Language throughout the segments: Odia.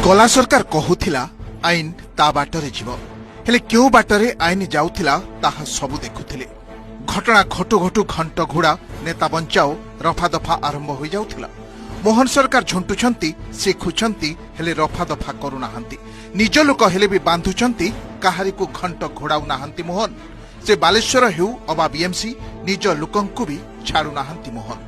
ଗଲା ସରକାର କହୁଥିଲା ଆଇନ ତା ବାଟରେ ଯିବ, ହେଲେ କେଉଁ ବାଟରେ ଆଇନ ଯାଉଥିଲା ତାହା ସବୁ ଦେଖୁଥିଲେ। ଘଟଣା ଘଟୁ ଘଟୁ ଘଣ୍ଟ ଘୋଡ଼ା, ନେତା ବଞ୍ଚାଓ, ରଫାଦଫା ଆରମ୍ଭ ହୋଇଯାଉଥିଲା। ମୋହନ ସରକାର ଝୁଣ୍ଟୁଛନ୍ତି, ଶିଖୁଛନ୍ତି, ହେଲେ ରଫାଦଫା କରୁନାହାନ୍ତି। ନିଜ ଲୋକ ହେଲେ ବି ବାନ୍ଧୁଛନ୍ତି, କାହାରିକୁ ଘଣ୍ଟ ଘୋଡ଼ାଉ ନାହାନ୍ତି ମୋହନ। ସେ ବାଲେଶ୍ୱର ହେଉ ଅବା ବିଏମ୍ସି, ନିଜ ଲୋକଙ୍କୁ ବି ଛାଡୁନାହାନ୍ତି ମୋହନ।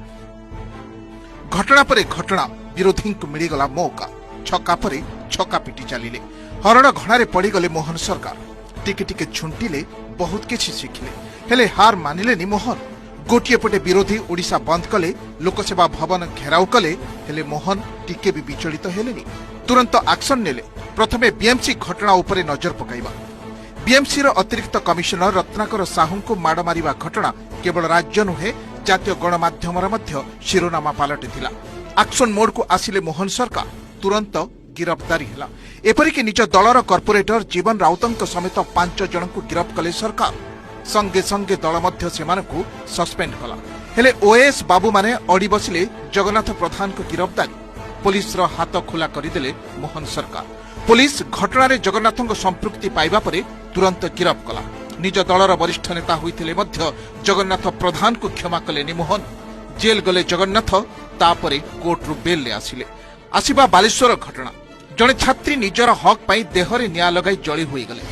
ଘଟଣା ପରେ ଘଟଣା, ବିରୋଧୀଙ୍କୁ ମିଳିଗଲା ମୌକା। ଛକା ପରେ ଛକା ପିଟି ଚାଲିଲେ। ହରଡ଼ ଘଣାରେ ପଡ଼ିଗଲେ ମୋହନ ସରକାର। ଟିକେ ଟିକେ ଝୁଣ୍ଟିଲେ, ବହୁତ କିଛି ଶିଖିଲେ, ହେଲେ ହାର ମାନିଲେନି ମୋହନ। ଗୋଟିଏ ପଟେ ବିରୋଧୀ ଓଡ଼ିଶା ବନ୍ଦ କଲେ, ଲୋକସେବା ଭବନ ଘେରାଉ କଲେ, ହେଲେ ମୋହନ ଟିକେ ବି ବିଚଳିତ ହେଲେନି। ତୁରନ୍ତ ଆକ୍ସନ ନେଲେ। ପ୍ରଥମେ ବିଏମ୍ସି ଘଟଣା ଉପରେ ନଜର ପକାଇବା। ବିଏମ୍ସିର ଅତିରିକ୍ତ କମିଶନର ରତ୍ନାକର ସାହୁଙ୍କୁ ମାଡ଼ ମାରିବା ଘଟଣା କେବଳ ରାଜ୍ୟ ନୁହେଁ, ଜାତୀୟ ଗଣମାଧ୍ୟମର ମଧ୍ୟ ଶିରୋନାମା ପାଲଟିଥିଲା। ଆକ୍ସନ ମୋଡକୁ ଆସିଲେ ମୋହନ ସରକାର। ତୁରନ୍ତ ଗିରଫଦାରୀ ହେଲା। ଏପରିକି ନିଜ ଦଳର କର୍ପୋରେଟର ଜୀବନ ରାଉତଙ୍କ ସମେତ ପାଞ୍ଚ ଜଣଙ୍କୁ ଗିରଫ କଲେ ସରକାର। ସଙ୍ଗେ ସଙ୍ଗେ ଦଳ ମଧ୍ୟ ସେମାନଙ୍କୁ ସସ୍ପେଣ୍ଡ କଲା। ହେଲେ ଓଏଏସ୍ ବାବୁମାନେ ଅଡ଼ି ବସିଲେ ଜଗନ୍ନାଥ ପ୍ରଧାନଙ୍କ ଗିରଫଦାରୀ। ପୋଲିସର ହାତ ଖୋଲା କରିଦେଲେ ମୋହନ ସରକାର। ପୋଲିସ ଘଟଣାରେ ଜଗନ୍ନାଥଙ୍କ ସମ୍ପୃକ୍ତି ପାଇବା ପରେ ତୁରନ୍ତ ଗିରଫ କଲା। ନିଜ ଦଳର ବରିଷ୍ଠ ନେତା ହୋଇଥିଲେ ମଧ୍ୟ ଜଗନ୍ନାଥ ପ୍ରଧାନଙ୍କୁ କ୍ଷମା କଲେନି ମୋହନ। ଜେଲ୍ ଗଲେ ଜଗନ୍ନାଥ, ତାପରେ କୋର୍ଟରୁ ବେଲ୍ରେ ଆସିଲେ। ଆସିବା ବାଲେଶ୍ୱର ଘଟଣା। ଜଣେ ଛାତ୍ରୀ ନିଜର ହକ୍ ପାଇଁ ଦେହରେ ନିଆଁ ଲଗାଇ ଜଳି ହୋଇଗଲେ।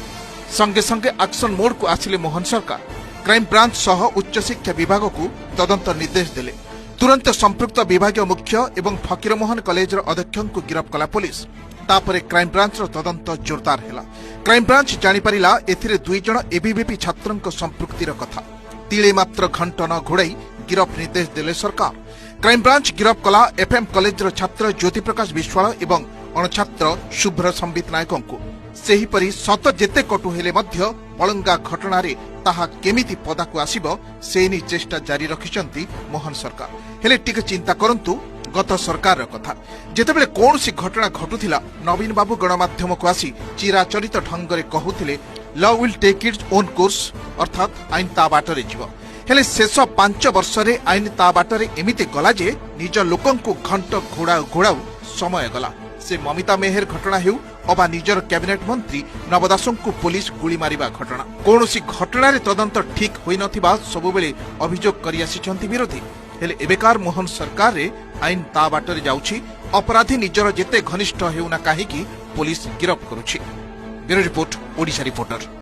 ସଙ୍ଗେ ସଙ୍ଗେ ଆକ୍ସନ ମୋଡକୁ ଆସିଲେ ମୋହନ ସରକାର। କ୍ରାଇମବ୍ରାଞ୍ଚ ସହ ଉଚ୍ଚଶିକ୍ଷା ବିଭାଗକୁ ତଦନ୍ତ ନିର୍ଦ୍ଦେଶ ଦେଲେ। ତୁରନ୍ତ ସମ୍ପୃକ୍ତ ବିଭାଗୀୟ ମୁଖ୍ୟ ଏବଂ ଫକୀରମୋହନ କଲେଜର ଅଧ୍ୟକ୍ଷଙ୍କୁ ଗିରଫ କଲା ପୋଲିସ। ତାପରେ କ୍ରାଇମବ୍ରାଞ୍ଚର ତଦନ୍ତ ଜୋରଦାର ହେଲା। କ୍ରାଇମବ୍ରାଞ୍ଚ ଜାଣିପାରିଲା ଏଥିରେ ଦୁଇ ଜଣ ଏବିଭିପି ଛାତ୍ରଙ୍କ ସମ୍ପୃକ୍ତିର କଥା। ତିଳେ ମାତ୍ର ଘଣ୍ଟ ନ ଘୋଡ଼ାଇ ଗିରଫ ନିର୍ଦ୍ଦେଶ ଦେଲେ ସରକାର। କ୍ରାଇମବ୍ରାଞ୍ଚ ଗିରଫ କଲା ଏଫ୍ଏମ୍ କଲେଜର ଛାତ୍ର ଜ୍ୟୋତିପ୍ରକାଶ ବିଶ୍ୱାଳ ଏବଂ ଅଣଛାତ୍ର ଶୁଭ୍ର ସମ୍ବିତ ନାୟକଙ୍କୁ। ସେହିପରି ସତ ଯେତେ କଟୁ ହେଲେ ମଧ୍ୟ ବଳଙ୍ଗା ଘଟଣାରେ ତାହା କେମିତି ପଦାକୁ ଆସିବ, ସେ ନେଇ ଚେଷ୍ଟା ଜାରି ରଖିଛନ୍ତି ମୋହନ ସରକାର। ହେଲେ ଟିକେ ଚିନ୍ତା କରନ୍ତୁ ଗତ ସରକାରର କଥା। ଯେତେବେଳେ କୌଣସି ଘଟଣା ଘଟୁଥିଲା, ନବୀନ ବାବୁ ଗଣମାଧ୍ୟମକୁ ଆସି ଚିରାଚରିତ ଢଙ୍ଗରେ କହୁଥିଲେ, "Law will take its own course", ଅର୍ଥାତ୍ ଆଇନ ତା ବାଟରେ ଯିବ। ହେଲେ ଶେଷ 5 ବର୍ଷରେ ଆଇନ ତା ବାଟରେ ଏମିତି ଗଲା ଯେ ନିଜ ଲୋକଙ୍କୁ ଘଣ୍ଟ ଘୋଡ଼ାଉ ଘୋଡ଼ାଉ ସମୟ ଗଲା। ସେ ମମିତା ମେହେର ଘଟଣା ହେଉ ଅବା ନିଜର କ୍ୟାବିନେଟ୍ ମନ୍ତ୍ରୀ ନବ ଦାସଙ୍କୁ ପୋଲିସ ଗୁଳି ମାରିବା ଘଟଣା, କୌଣସି ଘଟଣାରେ ତଦନ୍ତ ଠିକ୍ ହୋଇନଥିବା ସବୁବେଳେ ଅଭିଯୋଗ କରିଆସିଛନ୍ତି ବିରୋଧୀ। ହେଲେ ଏବେକାର ମୋହନ ସରକାରରେ ଆଇନ ତା ବାଟରେ ଯାଉଛି। ଅପରାଧୀ ନିଜର ଯେତେ ଘନିଷ୍ଠ ହେଉନା କାହିଁକି, ପୋଲିସ ଗିରଫ କରୁଛି। Bureau report, Odisha reporter.